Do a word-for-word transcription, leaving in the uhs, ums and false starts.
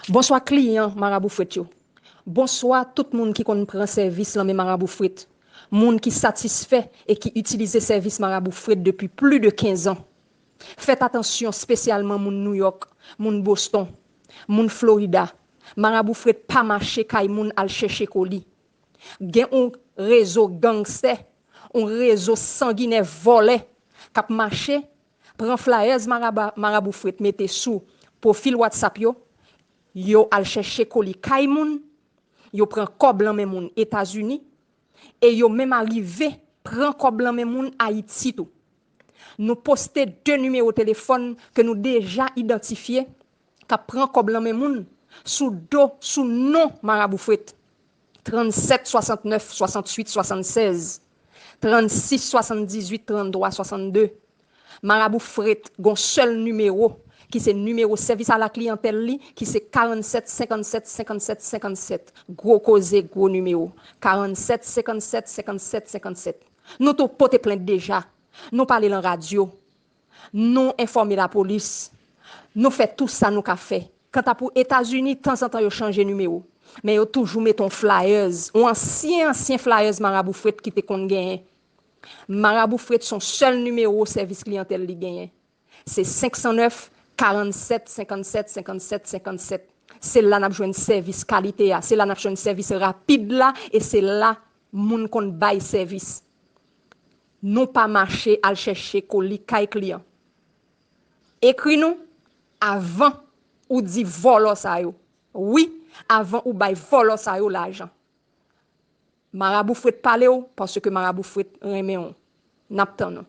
Bonswa kliyan Marabou Fret yo. Bonswa tout moun ki konn pran sèvis lan men Marabou Fret. Moun ki satisfè e ki itilize sèvis Marabou Fret depi pli de kenz an. Fèt atansyon, spesyalman moun New York, moun Boston, moun Florida. Marabou Fret pa mache kay moun al chèche koli. Gen yon rezo gangstè, yon rezo sanginè vòlè k ap mache, pran flyers Maraba- Marabou Fret mete sou pwofil WhatsApp yo, yo al chèche koli kay moun, yo pran kòb lan men moun Etazini, e yo menm arive pran kòb lan men moun Ayiti tou. Nou poste de nimewo telefòn ke nou deja idantifye k ap pran kòb lan men moun sou do, sou non Marabou Fret. Trannsèt swasantnèf swasantwit swasannsèz, trannsis swasanndizuit tranntwa swasannde. Marabou Fret gon sèl nimewo ki se nimewo sèvis a la kliyantèl li, ki se karannsèt senkannsèt senkannsèt senkannsèt. Gwo koze, gwo nimewo. Karannsèt senkannsèt senkannsèt senkannsèt. Nou tou pote plent deja. Nou pale lan radyo. Nou enfòme lapolis. Nou fè tou sa nou ka fè. Kanta pou Etazini, tanzantan yo chanje nimewo. Men yo toujou mete yon flyers, yon ansyen, ansyen flyers Marabou Fret ki te konn genyen. Marabou Fret se yon sèl nimewo sèvis kliyantèl li genyen. Se senk san nèf, karannsèt senkannsèt senkannsèt senkannsèt. Se la n ap jwenn sèvis kalite a, se la n ap jwenn sèvis rapid la, e se la moun konn bay sèvis. Nou pa mache al chèche koli kay kliyan. Ekri nou avan ou di vòlò sa yo. Wi, avan ou bay vòlò sa yo lajan. Marabou Fret pale w, paske Marabou Fret renmen w. N ap tann ou.